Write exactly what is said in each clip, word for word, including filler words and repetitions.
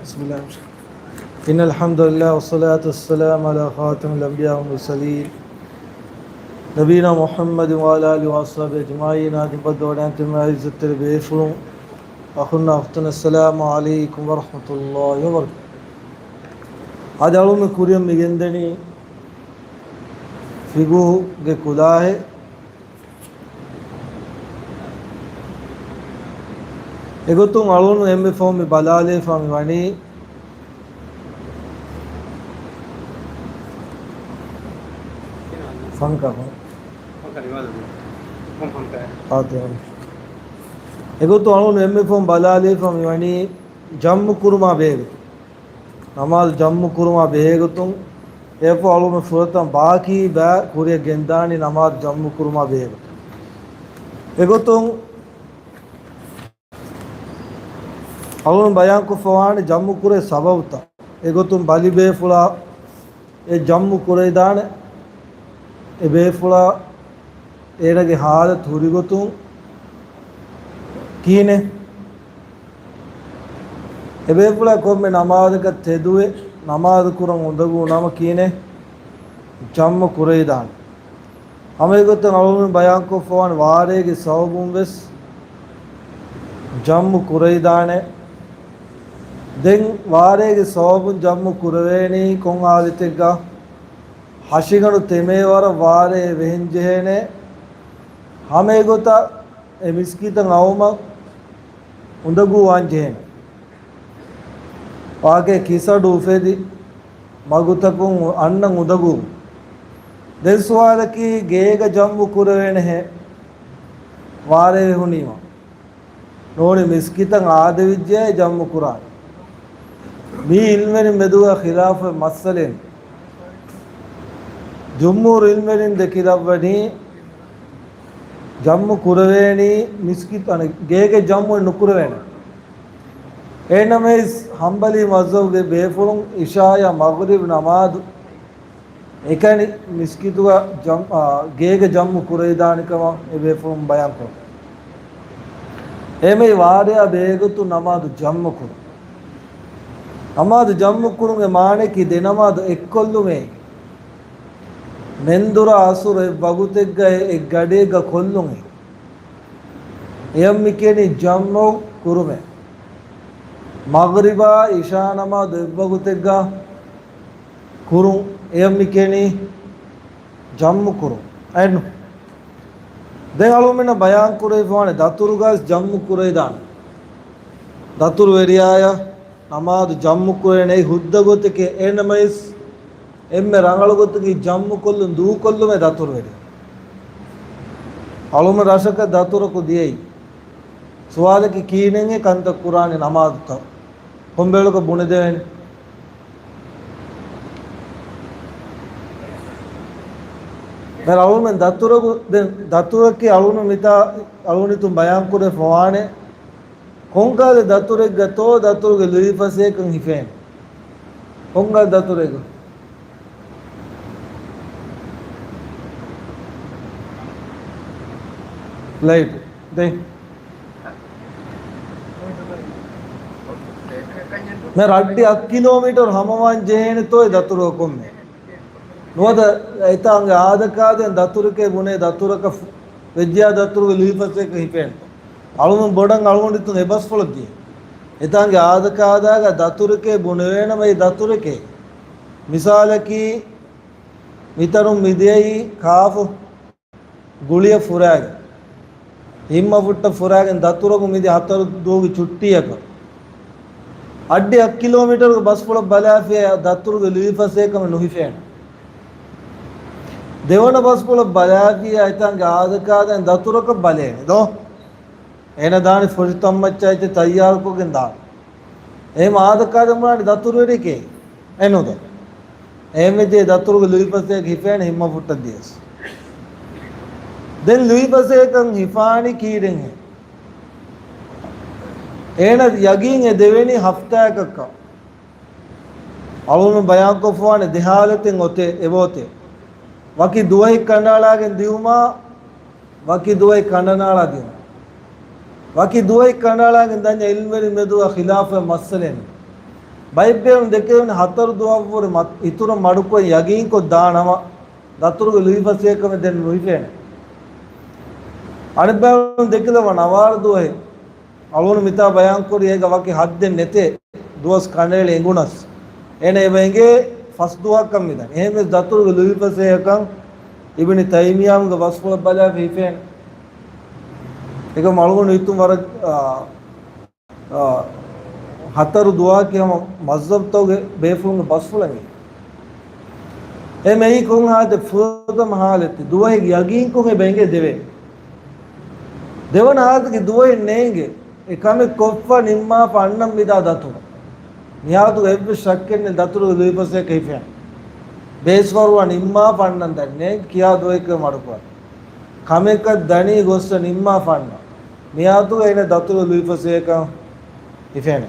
بسم الله. إن الحمد لله والصلاة والسلام على خاتم الأنبياء والمرسلين نبينا محمد وعلى آله وأصحابه أجمعين. އާދެ، ބައްދަވަޑައިގެން ތިމާ އިއްޒަތްތެރި ބޭފުޅުން، އަޚުންނާ އުޚްތުން، އައްސަލާމު ޢަލައިކުމް ވަރަޙްމަތުﷲި ވަބަރަކާތުހު. އަދި އަޅުމެން ކުރިއަށް މި ގެންދަނީ ފިޤުހުގެ ކުލާހެއް. އެގޮތުން އަޅުން އެންމެ ފަހުން މި ބަލާލައިފަ މި ވަނީ ފަންކާ، ފަން-، އާ، އެގޮތުން އަޅުން އެންމެ ފަހުން ބަލާލައިފަ މި ވަނީ ޖަމްޢު ކުރުމާ ބެހޭ ގޮތުން. ނަމާދު ޖަމްޢު ކުރުމާ ބެހޭގޮތުން، އެއަށްފަހު އަޅުމެން ފުރަތަމަ ބާކީ ބައި ކުރިއަށް ގެންދާނީ ނަމާދު ޖަމްޢު ކުރުމާ ބެހޭގޮތުން. އެގޮތުން އަޅުމެން ބަޔާންކޮށްފަވާނެ ޖަމްޢު ކުރޭ ސަބަބުތައް. އެގޮތުން ބަލި ބޭފުޅާ އެ ޖަމްޢު ކުރެވިދާނެ، އެ ބޭފުޅާ އޭނަގެ ޙާލަތު ހުރިގޮތުން ކިހިނެއް؟ އެބޭފުޅާ ކޮންމެ ނަމާދަކަށް ތެދުވެ، ނަމާދު ކުރަން އުނދަގޫ ނަމަ ކިހިނެއް؟ ޖަމްޢު ކުރެވިދާނެ. ހަމައެގޮތަށް އަޅުގަނޑުމެން ބަޔާންކޮށްފަވާނެ ވާރޭގެ ސަބަބުން ވެސް ޖަމްޢު ކުރެވިދާނެ. ދެން ވާރޭގެ ސަބަބުން ޖަމްޢު ކުރެވޭނީ ކޮން ޙާލަތެއްގަ؟ ހަށިގަނޑު ތެމޭ ވަރަށް ވާރޭ ވެހެން ޖެހޭނެ. ހަމައެގޮތަށް އެ މިސްކިތަށް އައުމަށް އުނދަގޫ ވާން ޖެހޭނެ. ވާގޭ ކިސަޑު އުފެދި މަގުތަކުން އަންނަން އުނދަގޫ. ދެން ސުވާލަކީ ގޭގަ ޖަމްޢު ކުރެވޭނެހޭ ވާރޭ ވެހުނީމަ. ނޫނީ މިސްކިތަށް އާދެވިއްޖެ ޖަމްޢު ކުރާނެ. މީ ޢިލްމުވެރިން މެދުގަ ޚިލާފު މައްސަލައެއް. ޖުމްހޫރު ޢިލްމުވެރިން ދެކިލައްވަނީ ޖަމްޢު ކުރެވޭނީ މިސްކިތު، އަނެއް ގޭގެ ޖަމްޢު ނުކުރެވޭނެ. އެހެންނަމަވެސް ޙަންބަލީ މަޒްހަބުގެ ބޭފުޅުން ޢިޝާޔާ މަޣްރިބް ނަމާދު އެކަނި މިސްކިތުގަ ޖަމް-، އާ، ގޭގަ ޖަމްޢު ކުރެވިދާނެ ކަމަށް އެ ބޭފުޅުން ބަޔާން ކުރަން. އެހެންވެ ވާރޭއާ ބެހޭގޮތުން ނަމާދު ޖަމްޢު ކުރުން. ނަމާދު ޖަމްޢު ކުރުމުގެ މާނައަކީ ދެ ނަމާދު އެއްކޮށްލުމޭ. މެންދުރާ އަސުރު އެއް ވަގުތެއްގަ އެއް ގަޑިއެއްގަ ކޮށްލުމޭ. އެޔަށް މި ކިޔަނީ ޖަމްޢު ކުރުމޭ. މަޣްރިބާ ޢިޝާ ނަމާދު އެއްވަގުތެއްގަ ކުރުން، އެޔަށް މި ކިޔަނީ ޖަމްޢު ކުރުން. އެއްނު. ދެން އަޅުމެންނަށް ބަޔާން ކުރެވިފަވާނެ ދަތުރުގަސް ޖަމްޢު ކުރެވިދާނެ. ދަތުރު ވެރިޔާޔަށް ނަމާދު ޖަމްޢު ކުރޭނެ ހުއްދަ ގޮތެކޭ، އެހެންނަމަވެސް އެންމެ ރަނގަޅު ގޮތަކީ ޖަމްޢު ކޮށްލުން ދޫކޮށްލުމޭ ދަތުރު ވެރި. އަޅުމެން ރަށަކަށް ދަތުރަކު ދިޔައީ. ސުވާލަކީ ކިހިނެއްހޭ ކަންތައް ކުރާނީ ނަމާދުތައް؟ ކޮންބޭޅަކަށް ބުނެދެވޭނެ؟ ދެން އަޅުމެން ދަތުރަކު، ދެން ދަތުރަކީ އަޅުމެން މިތާ އަޅުނިތުން ބަޔާން ކުރެ ފޮވާނެ. ކޮންކަހަލަ ދަތުރެއްގަތޯ ދަތުރުގެ ލުއިފަސޭކަން ހިފޭނެ؟ ކޮންކަހަލަ ދަތުރެއްގަ؟ ލައިޓް. ދެން މި ރައްޓި އަށް ކިލޯމީޓަރު ހަމަވާން ޖެހޭނެތޯ އެ ދަތުރު ކޮންމެ. ނުވަތަ އެތާނގެ އާދަކާދައިން ދަތުރެކޭ ބުނޭ ދަތުރަކަށް ވެއްޖިޔާ ދަތުރުގެ ލުއިފަސޭކަ ހިފޭނެ. އަޅުމެން ބޮޑަށް އަޅުގަނޑުތުން އެ ބަސްފުޅަށް ދިޔަ. އެތާނގެ އާދަކާދާގަ ދަތުރެކޭ ބުނެވޭނަމަ އެ ދަތުރެކޭ. މިސާލަކީ މިތަނުން މިދިޔައީ ކާފު ގުޅިއަށް ފުރާގެން. ހިންމަފުއްޓަށް ފުރާގެން ދަތުރަކު މިދި ހަތަރު ދުވަހުގެ ޗުއްޓީއަކަށް. އައްޑި އަށް ކިލޯމީޓަރުގެ ބަސްފުޅަށް ބަލާފިޔާ ދަތުރުގެ ލުއިފަސޭކަމެއް ނުހިފޭނެ. ދެވަނަ ބަސްފުޅަށް ބަލާފިޔާ އެތާނގެ އާދަކާދައިން ދަތުރަކަށް ބަލޭނެ ދޯ. އޭނަ ދާނެ ފޮށިތައްމައްޗަށް އެތި ތައްޔާރުކޮށްގެން ދާނެ. އެހެން އާދަކާދައިން ބުނާނެ ދަތުރުވެރިކޭ. އެނުދޯ. އެހެންވެއްޖެ ދަތުރުގެ ލުއިފަސޭކަ ހިފޭނެ ހިންމަފުއްޓަށް ދިޔަސް. ދެން ލުއިފަސޭކަން ހިފާނީ ކީރެންހޭ؟ އޭނަ ޔަގީން އެ ދެވެނީ ހަފްތާއަކަށްކަން. އަޅުން ބަޔާންކޮށްފަވާނެ ދެ ހާލަތެއް އޮތޭ އެބައޮތޭ. ވަކި ދުވަހެއް ކަނޑައަޅާގެން ދިއުމާ، ވަކި ދުވަހެއް ކަނޑަނާޅާ ދިއުން. ވަކި ދުވަހެއް ކަނޑައަޅާގެން ދަންޏާ ޢިލްމުވެރިން މެދުގަ ޚިލާފު މައްސަލައެއް. ބައެއްބޭރުން ދެކެވެނީ ހަތަރު ދުވަހަށްވުރެ މަ-، އިތުރަށް މަޑުކޮށް ޔަގީންކޮށް ދާނަމަ، ދަތުރުގެ ލުއިފަސޭހަކަމެއް ދެން ނުހިފޭނެ. އަނެއްބައިވަރުން ދެކެލަވާ ނަވާރަ ދުވަހެއް. އަޅުގަނޑު މިތާ ބަޔާންކުރި އޭގަ ވަކި ހައްދެއް ނެތޭ. ދުވަސް ކަނޑައެޅި އެނގުނަސް. އޭނަ އެބަ އެނގޭ ފަސް ދުވަހަކަށް މިދަނީ. އެހެންވެސް ދަތުރުގެ ލުއިފަސޭހަކަން އިބްނި ތައިމިއްޔާގެ ބަސްފުޅަށް ބަލާފަ ހިފޭނެ. އެކަމް އަޅުގަނޑު ހިތުން ވަރަށް، އާ، އާ، ހަތަރު ދުވަހަކީ ހަމަ މަޒްހަބްތަކުގެ ބޭފުޅުންގެ ބަސްފުޅަކީ. އެ މެއީ ކޮން ހާލަތެއް؟ ފުރަތަމަ ހާލަތެއް. ދުވަހެއް ޔަގީންކޮށް އެބަ އެނގޭ ދެވޭ. ދެވަނަ ހާލަތަކީ ދުވަހެއް ނޭނގެ. އެ ކަމެއް ކޮށްފަ ނިންމާފަ އަންނަން މިދާ ދަތުރު. މިހާތު އެއްވެސް ޝައްކެއް ނެތް ދަތުރުގެ ލުއިފަސޭހަކަން ހިފޭނެ. ބޭސްވަރުވާ ނިންމާފަ އަންނަން ދަނީ ނޭނގެ ކިޔާ ދުވަހެއްގެ މަޑުކޮށް. ކަމެއްކަށް ދަނީ ގޮއްސަ ނިންމާފަ އަންނަން. މިހާތު އޭނަ ދަތުރު ލުއިފަސޭހަކަން ހިފޭނެ.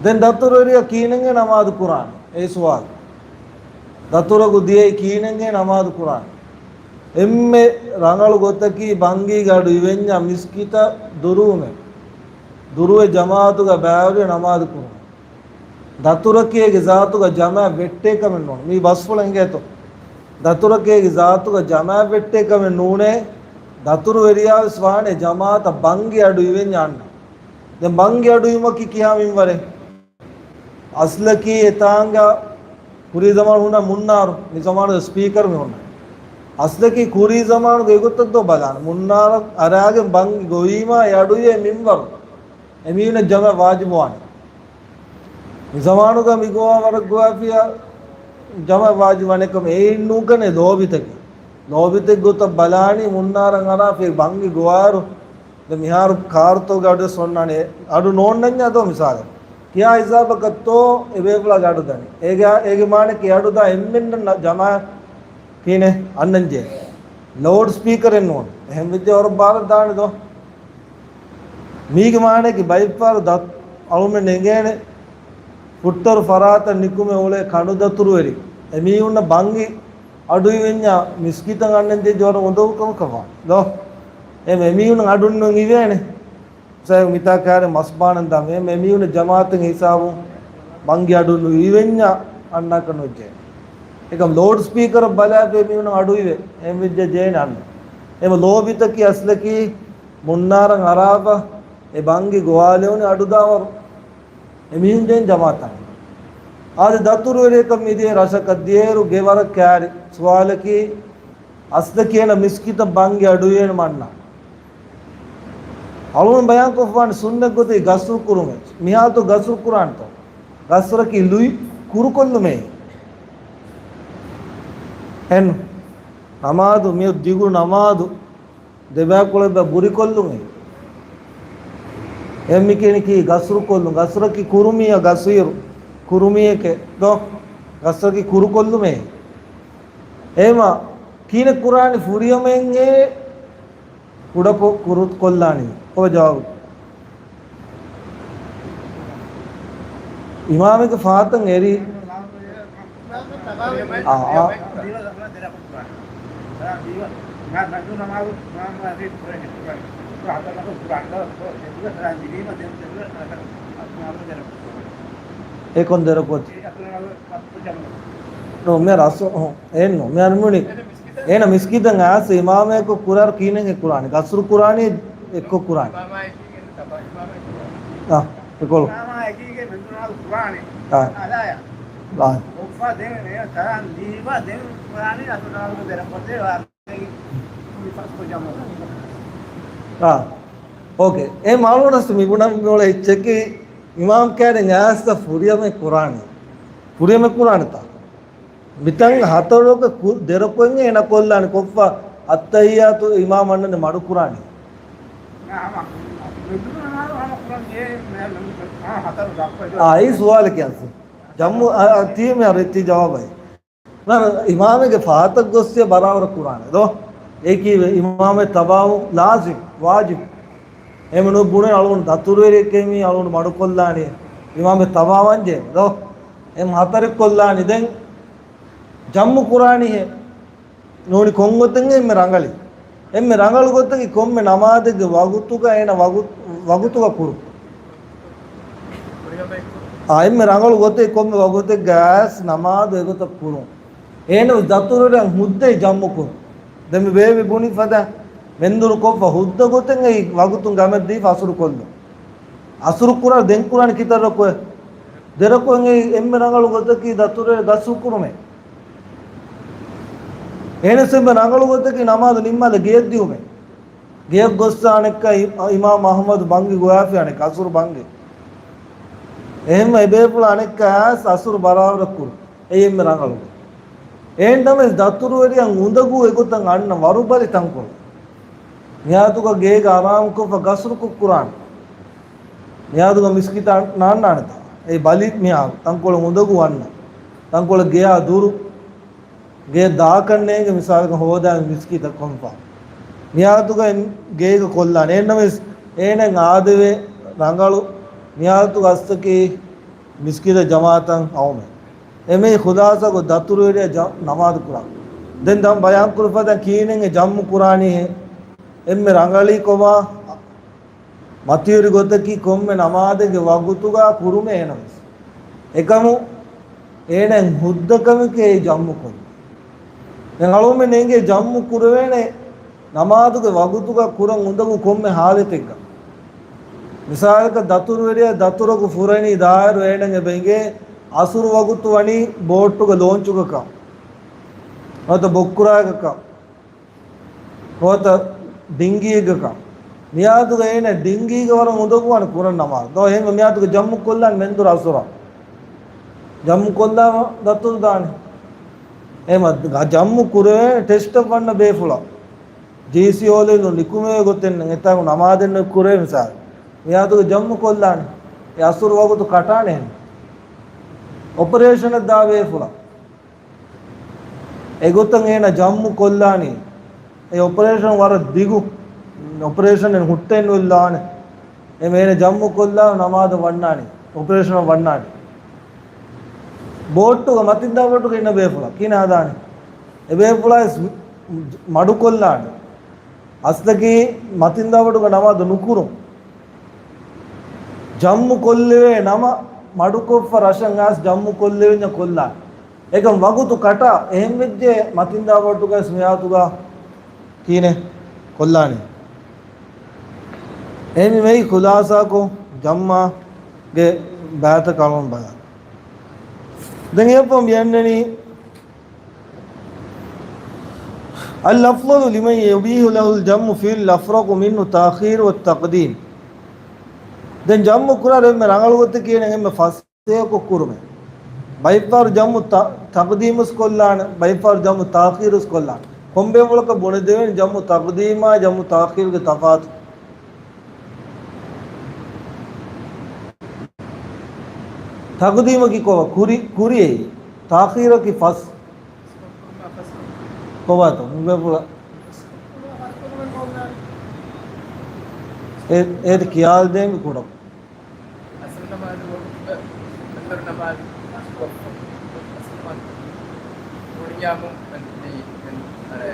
ދެން ދަތުރުވެރިޔާ ކިހިނެއްހޭ ނަމާދު ކުރާނީ؟ އެއީ ސުވާލު. ދަތުރަކު ދިޔައީ ކިހިނެއްހޭ ނަމާދު ކުރާނީ؟ އެންމެ ރަނގަޅު ގޮތަކީ ބަންގީގަ އަޑު އިވެންޏާ މިސްކިތަށް ދުރުވުމެއް. ދުރުވެ ޖަމާޢަތުގަ ބައިވެރިވެ ނަމާދު ކުރުން. ދަތުރަކީ އޭގެ ޒާތުގަ ޖަމާޢަތް ވެއްޓޭ ކަމެއް ނޫން. މީ ބަސްފުޅަށް އެނގޭތޯ؟ ދަތުރަކީ އޭގެ ޒާތުގަ ޖަމާޢަތް ވެއްޓޭ ކަމެއް ނޫނޭ. ދަތުރުވެރިޔާވެސް ވާނެ ޖަމާޢަތަށް ބަންގި އަޑު އިވެންޏާ އަންނަ. ދެން ބަންގި އަޑު އިވުމަކީ ކިހާ މިންވަރެއް؟ އަސްލަކީ އެތާނގަ ކުރީ ޒަމާނު ހުންނަ މުންނާރު، މި ޒަމާނުގެ ސްޕީކަރު މި ހުންނަ. އަސްލަކީ ކުރީ ޒަމާނުގެ އެގޮތަށް ދޯ ބަލާން. މުންނާރަށް އަރާގެން ބަންގި ގޮވީމާ އެ އަޑުއިވޭ މިންވަރު. އެމީހުންނަށް ޖަމާޢަތް ވާޖިބު ވާނެ. މި ޒަމާނުގަ މި ގޮވާ ވަރަށް ގޮވާފިޔާ ޖަމާޢަތް ވާޖިބު ވާނެ ކަމެއް އެއިން ނޫންކަނެ ލޯބިތަކެއް. ލޯބިތެއް ގޮތަށް ބަލާނީ މުންނާރަށް އަރާފި ބަންގި ގޮވާއިރު ދެން މިހާރު ކާރުތަކުގެ އަޑުވެސް އޮންނާނެ. އަޑު ނޯންނަންޏާ ދޯ މިސާލެއް. ކިޔާ ހިސާބަކަށްތޯ އެ ބޭފުޅާގެ އަޑު ދަނީ. އޭގެ، އޭގެ މާނައަކީ އަޑު ދާ އެންމެންނަށް ނަ-، ޖަމާ ކީނެ އަންނަންޖެހޭ. ލައުޑް ސްޕީކަރެއް ނޫން. އެހެން ވެއްޖެ ވަރަށް ބާރަށް ދާނެ ދޯ. މީގެ މާނައަކީ ބައެއްފަހަރު ދަތް-، އަޅުމެން އެނގޭނެ ފުއްޓަރު ފަރާތަށް ނިކުމެ އުޅޭ ކަނޑުދަތުރުވެރި. އެމީހުންނަށް ބަންގި އަޑު އިވެންޏާ މިސްކިތަށް އަންނަން ޖެހިއްޖެ ވަރަށް އުނދަގޫ ކަމަކަށް ވާނެ ދޯ. އެ އެމީހުން އަޑުން ނު އިވޭނެ. ސައި މިތާ ކާރެ މަސް ބާނަން ދާ މެ-، މެ-، މީހުން ޖަމާޢަތުން ހިސާބުން ބަންގި އަޑު ނު އިވެންޏާ އަންނާކަށް ނުޖެހޭ. އެކަމް ލައުޑް ސްޕީކަރަށް ބަލާފަ މީހުން އަޑު އިވޭ. އެހެން ވެއްޖެ ޖެހޭނެ އަންނަ. އެމަ ލޯބިތަކީ އަސްލަކީ މުންނާރަށް އަރާފަ އެ ބަންގި ގޮވާލެވުނީ އަޑުދާވަރު. އެމީހުން ޖެހެން ޖަމާޢަތަށް. އާދެ ދަތުރުވެރިޔަކަށް މިދިޔަ ރަށަކަށް ދިޔައިރު ގެ ވަރަށް ކައިރި. ސުވާލަކީ އަސްލަކީ އޭނަ މިސްކިތަށް ބަންގި އަޑުއިވޭނެ މަންނަ. އަޅުގަނޑު ބަޔާންކޮށްފާނެ ސުންނަތް ގޮތެއް ގަސްރު ކުރުމެއް. މިހާތު ގަސްރު ކުރާނެތޯ؟ ގަސްރަކީ ލުއި ކުރުކޮށްލުމޭ. އެން ނަމާދު މިއޮތް ދިގު ނަމާދު ދެބައިކުޅަ ބަ ބުރިކޮށްލުމޭ. އެ މިކިނިކީ ގަސްރުކޮށްލުން. ގަސްރަކީ ކުރުމިއަށް ގަސްއިރު. ކުރުމިއެކޭ ދޯ. ގަސްރަކީ ކުރުކޮށްލުމޭ. އޭމަ ކީނެ ކުރާނީ ފުރިހަމައެއްހޭ ކުޑަކޮށް ކުރު ކޮށްލާނީ؟ ކޮބާ ޖަވާބު؟ އިމާމެއްގެ ފާތަށް އެރީ. އާ، އާ. އެކޮން ދެރަކޮށް؟ ނޫން، މި ރަސް، އެއްނު، މި އަންމުނި. އޭނަ މިސްކިތަށް އައިސް އިމާމެއް އެއްކޮށް ކުރާ ކީނެން އެ ކުރާނީ. ގަސްރު ކުރާނީ އެއްކޮށް ކުރާނީ. އާ، އެކޮޅު. އާ. އާ. އާ. އޯކޭ. އެ މާލޫނަސް މި ބުނަން މިއުޅޭ އެއްޗަކީ އިމާމް ކައިރިން އައިސް ފުރިހަމަ ކުރާނީ. ފުރިހަމަ ކުރާނެތާ. މިތަން ހަތަރު ކު-، ދެރަކޮށް އޭނަ ކޮށްލާނެ ކޮށްފަ އައްތަހިއްޔާތު އިމާމް އަންނަނީ މަޑު ކުރާނީ. އާ، އެއީ ސުވާލަކީ އަސް. ޖަމްމު، އަ، އަ، ތީ މި އަރަ ތީ ޖަވާބައި. ނަރ އިމާމެއްގެ ފާތަށް ގޮއްސިޔަ ބަރާބަރަށް ކުރާނެ ދޯ. އެކީ އިމާމެއް ތަބާވު ލާޒިމް، ވާޖިބް. އެމެނު ބުނެ އަޅުން ދަތުރުވެރިއެކޭ މީ އަޅުން މަޑުކޮށްލާނީ. އިމާމެއް ތަބާވަންޖެ ދޯ. އެމް ހަތަރެއް ކޮށްލާނީ ދެން. ޖަމްމު ކުރާނީ ހޭ. ނޫނީ ކޮން ގޮތެއް އެންމެ ރަނގަޅީ؟ އެންމެ ރަނގަޅު ގޮތަކީ ކޮންމެ ނަމާދެއްގެ ވަގުތުގަ އޭނަ ވަގު-، ވަގުތުގަ ކުރު. އެންމެ ރަނގަޅު ގޮތެއް ކޮންމެ ވަގުތެއްގައިސް ނަމާދު އެގޮތަށް ކުރުން. އޭނަ ދަތުރުވެރިޔަން ހުއްދައި ޖަމްމު ކުރުން. ދެން މި ބޭބި ބުނި ފަދަ މެންދުރު ކޮށްފަ ހުއްދަ ގޮތެއް އެއީ ވަގުތުން ގަމެއް ދީފަ އަސުރު ކޮށްލުން. އަސުރު ކުރާ ދެން ކުރާން ކިތައް ރަކުއެއް؟ ދެ ރަކުއެއް. އެންމެ ރަނގަޅު ގޮތަކީ ދަތުރުވެރި ގަސްލު ކުރުމޭ. އެހެނަސް އެންމެ ރަނގަޅު ގޮތަކީ ނަމާދު ނިންމާލަ ގެޔަށް ދިއުމޭ. ގެޔަށް ގޮއްސަ އަނެއްކާ އި-، އިމާމް އަޙްމަދު ބަންގި ގޮވާފި އަނެއްކާ އަސުރު ބަންގި. އެހެން އެބޭފުޅާ އަނެއްކާ އަސުރު ބަރާބަރަށް ކުރުން. އެއީ އެންމެ ރަނގަޅު. އެހެން ނަމަވެސް ދަތުރުވެރިޔަން އުނދަގޫ އެގޮތަށް އަންނަ ވަރުބަލި ތަންކޮޅު. މިއާދުގަ ގޭގަ އަރާމުކޮށްފަ ގަސްލުކޮށް ކުރާނެ. މިއާދުގަ މިސްކިތަށް ނާންނާނެތާ. އެ ބަލި މިއާ ތަންކޮޅު އުނދަގޫ އަންނަ. ތަންކޮޅު ގެޔާ ދުރު. ގެ ދާކަށް ނޭނގެ މިސާލަކަށް ހޯދާ މިސްކިތަށް ކޮންފަ. މިއާދުގަ ގޭގަ ކޮށްލާނެ. އެހެންނަމަވެސް އޭނަ އާދެވޭ ރަނގަޅު މިއާދުގަ އަސްތަކީ މިސްކިތަށް ޖަމާޢަތަށް އައުމެ. އެމެ ޚުލާޞާގޮ ދަތުރުވެރިޔާ ނަމާދު ކުރާ. ދެން ދަން ބަޔާން ކުރި ފަދަ ކީނެން އެ ޖަމްމު ކުރާނީ ހޭ؟ އެންމެ ރަނގަޅީ ކޮބާ؟ މަތިވެރި ގޮތަކީ ކޮންމެ ނަމާދެއްގެ ވަގުތުގަ ކުރުމޭ އެނަމަސް. އެކަމު އޭނަ ހުއްދަ ކަމެކޭ ޖަމްމު ކޮށް. ދެން އަޅުމެން އެނގޭ ޖަމްމު ކުރެވޭނެ ނަމާދުގެ ވަގުތުގަ ކުރަން އުނދަގޫ ކޮންމެ ހާލަތެއްގަ. މިސާލަކަށް ދަތުރުވެރިޔާ ދަތުރަކު ފުރަނީ ދާއިރު އޭނަން އެބަ އިނގޭ އަސުރު ވަގުތު ވަނީ ބޯޓުގަ ލޯންޗުގަކަށް. ނުވަތަ ބޮއްކުރާގަކަށް. ނުވަތަ ޑިންގީގަކަށް. މިއާދުގަ އޭނަ ޑިންގީގަ ވަރަށް އުނދަގޫވާނެ ކުރަން ނަމާދު. ދޯ އެހެންވެ މިއާދުގަ ޖަމްމު ކޮށްލާން މެންދުރު އަސުރަށް. ޖަމްމު ކޮށްލާ ދަތުރު ދާނެ. އެހެމަ ޖަމްމު ކުރެވޭ ޓެސްޓަށް ވަންނަ ބޭފުޅަށް. ޖީސީ އޯލެވެލުން ނިކުމެވޭ ގޮތެއް ނެތް. އެތާނގު ނަމާދެއް ނުކުރޭ މިސާލު. މިއާދުގަ ޖަމްމު ކޮށްލާނެ. އެ އަސުރު ވަގުތު ކަޓާނެ އެހެން. އޮޕަރޭޝަނަށް ދާ ބޭފުޅަށް. އެގޮތަށް އޭނަ ޖަމްމު ކޮށްލާނީ. އެ އޮޕަރޭޝަން ވަރަށް ދިގު. އޮޕަރޭޝަނެއް ހުއްޓެއް ނުއިއްލާނެ. އެމެ އޭނަ ޖަމްމު ކޮށްލާ ނަމާދަށް ވަންނާނީ. އޮޕަރޭޝަނަށް ވަންނާނީ. ބޯޓުގަ މަތިންދާ ބޯޓުގަ އިންނަ ބޭފުޅަށް ކިހިނެއް ހަދާނީ؟ އެ ބޭފުޅާ ވެސް މަޑުކޮށްލާނެ. އަސްލަކީ މަތިންދާ ބޯޓުގަ ނަމާދު ނުކުރުން. ޖަމްމު ކޮށްލެވޭ ނަމަ މަޑުކޮށްފަ ރަށަށް އައިސް ޖަމްމު ކޮށްލެވެންޏާ ކޮށްލާނެ. އެކަމް ވަގުތު ކަޓާ އެހެންވެއްޖެ މަތިންދާ ބޯޓުގައިސް މިއާދުގަ ކީނެ ކޮށްލާނީ. އެހެންވީމަ އެއީ ޚުލާޞާކޮށް ޖަމްމާގެ ބައިތައް ކަޅުން ބަޔާން. ދެން އެއަށްފަހު މިއަންނަނީ الأفضل لمن يبيح له الجمع في الأفرق منه التأخير والتقديم. ދެން ޖަމްމު ކުރާ އެންމެ ރަނގަޅު ގޮތަކީ އެންމެ ފަސޭހަކޮށް ކުރުމެއް. ބައިފާރު ޖަމްމު ތަ-، ތަޤްދީމުސް ކޮށްލާނެ، ބައިފާރު ޖަމްމު ތާޚީރުސް ކޮށްލާނެ. ކޮންބޭފުޅަކަށް ބުނެދެވޭނެ ޖަމްމު ތަޤްދީމާ ޖަމްމު ތާޚީރުގެ ތަފާތު؟ ތަޤްދީމަކީ ކޮބާ؟ ކުރި، ކުރިއެއް. ތާޚީރަކީ ފަސް. ކޮބާތޯ؟ ނުބޭފުޅަ. އޭ، އޭތި ކިޔާލަދޭން ކުޑަ. އަސުރު ނަމާދު، މެންދުރު ނަމާދު، އަސުރު ނަމާދު. މުޅިޔާމު، މެން-، މެން-، މެން-، އަރެ،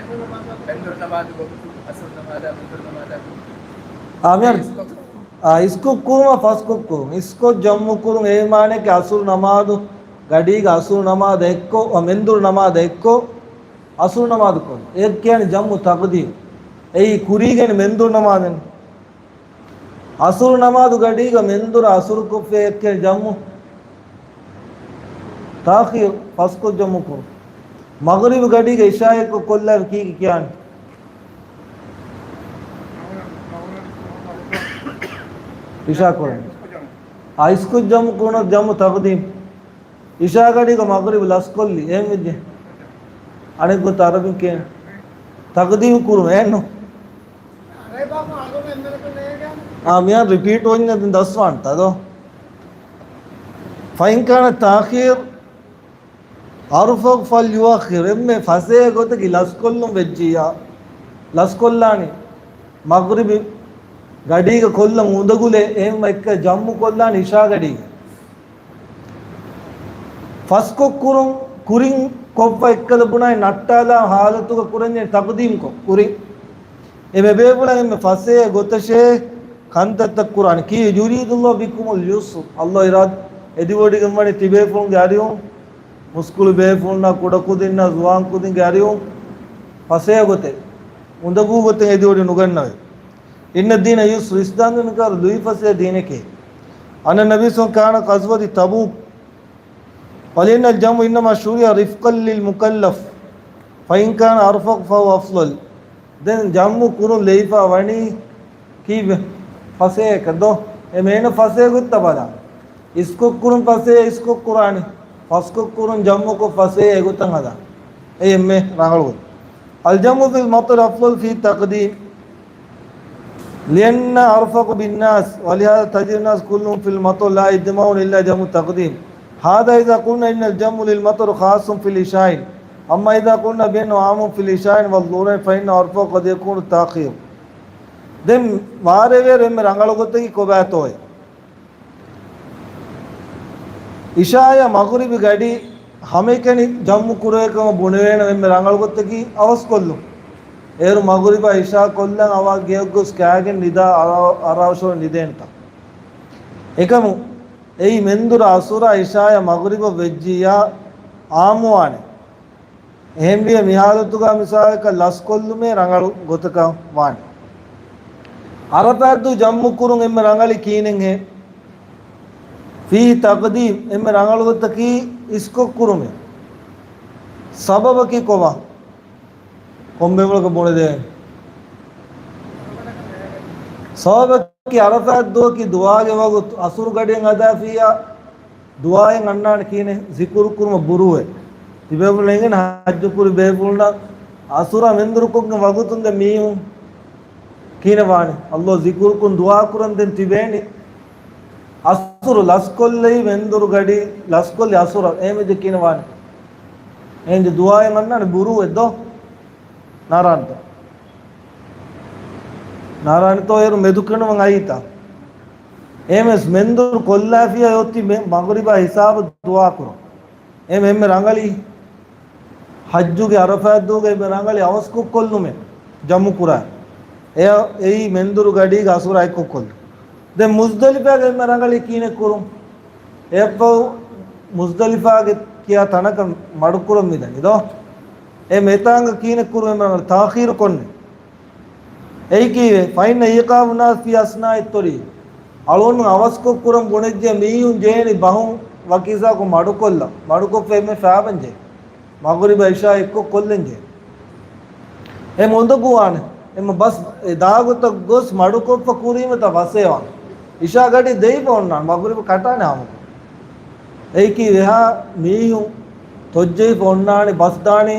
މެންދުރު ނަމާދު، އަސުރު ނަމާދު، މެންދުރު ނަމާދު. އާ، މިހާރު. އިސްކޮށް-، އާ، އިސްކޮށް ކުރުމަށް ފަސްކޮށް ކުރުން. އިސްކޮށް ޖަމްމު ކުރުން އެ މާނައަކީ އަސުރު ނަމާދު ގަޑީގަ އަސުރު ނަމާދަށް އެއްކޮށް، އަ، މެންދުރު ނަމާދަށް އެއްކޮށް އަސުރު ނަމާދު ކުރުން. އެ ކިޔަނީ ޖަމްމު ތަޤްދީމް. އެއީ ކުރީގެން މެންދުރު ނަމާދެއް. އަސުރު ނަމާދު ގަޑީގަ މެންދުރަށް އަސުރު ކޮށްފަ އެ ކިޔަނީ ޖަމްމު ތާޚީރު، ފަސްކޮށް ޖަމްމު ކުރުން. މަޣްރިބު ގަޑީގަ އިޝާ އެއްކޮށް ކޮށްލާ ކީކި ކިޔާނީ؟ އިޝާ ކުރުން. އަ، އިސްކޮށް ޖަމްމު ކުރުނަ ޖަމްމު ތަޤްދީމް. އިޝާ ގަޑީގަ މަޣްރިބު ލަސްކޮށްލި. އެހެން ވެއްޖެ. އަނެއް ގޮތަށް އަރަބިން ކިޔޭ. ތަޤްދީމް ކުރުން. އެހެންނު. އާ، މިހާރު ރިޕީޓް ވަންޏާ ދެން ދަސްވާންތަ ދޯ؟ فإن كان التأخير أرفق فليؤخر. އެންމެ ފަސޭހަ ގޮތަކީ ލަސްކޮށްލުން ވެއްޖިއްޔާ، ލަސްކޮށްލާނީ. މަޣްރިބި ގަޑީގަ ކޮށްލަން އުނދަގުލޭ، އެހެންވީމަ އެއްކަ ޖަމްމު ކޮށްލާނީ އިޝާ ގަޑީގަ. ފަސްކޮށް ކުރުން، ކުރިން ކޮށްފަ އެއްކަލަ ބުނާއި ނައްޓާލާ ހާލަތުގަ ކުރަންޏޭ ތަޤްދީމްކޮށް ކުރިން. އެ މެ ބޭފުޅަށް އެންމެ ފަސޭހަ ގޮތަށޭ ކަންތައްތައް ކުރާނެ. ކީ، يريد الله بكم اليسر. ﷲ އިރާދަ، އެދިވޮޑިގެން ވަނީ ތިބޭފުޅުންގެ އަރިހުން، މުސްކުޅި ބޭފުޅުންނާ ކުޑަކުދިންނާ ޒުވާންކުދިންގެ އަރިހުން ފަސޭހަ ގޮތެއް، އުނދަގޫ ގޮތެއް އެދިވޮޑި ނުގަންނަވޭ. إن الدين يسر، އިސްލާމް ދީން ކާރު ލުއިފަސޭހަ ދީނެކޭ. أن النبي صلى الله عليه وسلم كان غزوة تبوك، ولأن الجمع إنما شرع رفقا للمكلف، فإن كان أرفق فهو أفضل. ދެން ޖަމްޢު ކުރުން ލެއިފާ ވަނީ ކީއްވެ؟ ފަސޭހައަކަށް ދޯ؟ އެ މޭނަ ފަސޭހަ ގޮތްތައް ބަލާ. އިސްކޮށް ކުރުން ފަސޭހަ އިސްކޮށް ކުރާނެ. ފަސްކޮށް ކުރުން ޖަމްޢުކޮށް ފަސޭހަ އެގޮތަށް ހަދާ. އެ އެންމެ ރަނގަޅު ގޮތް. الجمع في المطر أفضل في تقديم، لأن أرفق بالناس، ولهذا تجد الناس كلهم في المطر لا يجمعون إلا جمع تقديم. هذا إذا قلنا إن الجمع للمطر خاص في العشاءين، أما إذا قلنا بأنه عام في العشاءين والظهرين فإن أرفق قد يكون التأخير. ދެން ވާރޭވޭރު އެންމެ ރަނގަޅު ގޮތަކީ ކޮބާތޯއޭ؟ އިޝާޔާ މަޣުރިބި ގަޑި ހަމައެކަނި ޖަމްޢު ކުރެވޭ ކަމަށް ބުނެވޭނެ އެންމެ ރަނގަޅު ގޮތަކީ އަވަސްކޮށްލުން. އޭރު މަޣުރިބާ އިޝާ ކޮށްލަން އަވަށް ގެޔަށް ގޮސް ކާގެން ނިދާ އަރާ-، އަރާށޯ ނިދޭނެތަ؟ އެކަމު އެއީ މެންދުރު އަސުރާ އިޝާޔާ މަޣުރިބަށް ވެއްޖިއްޔާ އާއްމުވާނެ. އެހެންވިއްޔާ މި ޙާލަތުގަ މިސާލަކަށް ލަސްކޮށްލުމޭ ރަނގަޅު ގޮތަކަށް ވާނެ. ޢަރަފާތްދުވަހު ޖަމްޢު ކުރުން އެންމެ ރަނގަޅީ ކިހިނެއްހޭ؟ ފީހި ތަޤްދީމް، އެންމެ ރަނގަޅު ގޮތަކީ އިސްކޮށް ކުރުމޭ. ސަބަބަކީ ކޮބާ؟ ކޮންމެ ބަޔަކަށް ބުނެދޭން. ސަބަބަކީ ޢަރަފާތް ދުވަހަކީ ދުޢާގެ ވަގުތު އަސުރު ގަޑިއަށް ހަދާފިއްޔާ ދުޢާއެއް އަންނާނެ ކިހިނެއް؟ ޒިކުރު ކުރުމަށް ބުރޫއެއް. ތިބޭފުޅުން އެނގޭނެ ޙައްޖު ކުރި ބޭފުޅުންނަށް އަސުރާ މެންދުރު ކޮށްގެން ވަގުތުން ދެން މީހުން ކިހިނެއް ވާނެ؟ ﷲ ޒިކުރު ކުރުން ދުޢާ ކުރަން ދެން ތިބޭނީ. އަސުރު ލަސްކޮށްލައި މެންދުރު ގަޑި ލަސްކޮށްލި އަސުރަށް އެހެންވެއްޖެ ކިހިނެއް ވާނެ؟ އެހެންވެއްޖެ ދުޢާއެއް އަންނާނެ ބުރޫއެއް ދޯ؟ ނާރާނެތޯ؟ ނާރާނެތޯ އޭރު މެދުކެނޑުމަށް އައީތަ؟ އެހެންވެސް މެންދުރު ކޮށްލާފިއްޔާ އޮތީ މެ-، މަޣުރިބާ ހިސާބަށް ދުޢާ ކުރަން. އެހެން އެންމެ ރަނގަޅީ ޙައްޖުގެ ޢަރަފާތް ދުވަހުގަ އެންމެ ރަނގަޅީ އަވަސްކޮށް ކޮށްލުމެއް ޖަމްޢު ކުރާ. އެ-، އެއީ މެންދުރު ގަޑީގަ އަސުރާ އެއްކޮށް ކޮށްލުން. ދެން މުޒްދަލިފާގަ އެންމެ ރަނގަޅީ ކިހިނެއް ކުރުން؟ އެއަށްފަހު މުޒްދަލިފާގެ ކިޔާ ތަނަކަށް މަޑުކުރަން މިދަނީ ދޯ؟ އެ މިތާނގަ ކިހިނެއް ކުރުން އެންމެ ރަނގަޅީ؟ ތާޚީރު ކޮށްނެ. އެއީ ކީއްވެ؟ فإن إيقاف الناس في أثناء الطريق، އަޅުގަނޑު އަވަސްކޮށް ކުރަން ބުނެއްޖެ މީހުން ޖެހެނީ ބަހުން ވަކި ހިސާބަކުން މަޑުކޮށްލަން. މަޑުކޮށްފަ އެންމެ ފާބަންޖެ. މަޣުރިބާ އިޝާ އެއްކޮށް ކޮށްލަންޖެ. އެ މޮނދަގޫވާނެ. އެމަ ބަސް އެ ދާގޮތަށް ގޮސް މަޑުކޮށްފަ ކުރީމަތަ ފަސޭވާނެ. އިޝާ ގަޑި ދެވިފަ އޮންނާނެ. މަޣުރިބު ކަޓާނެ ހާމަ. އެއީކީ ވެހާ މީހުން ތޮއްޖެވިފަ އޮންނާނެ ބަސް ދާނީ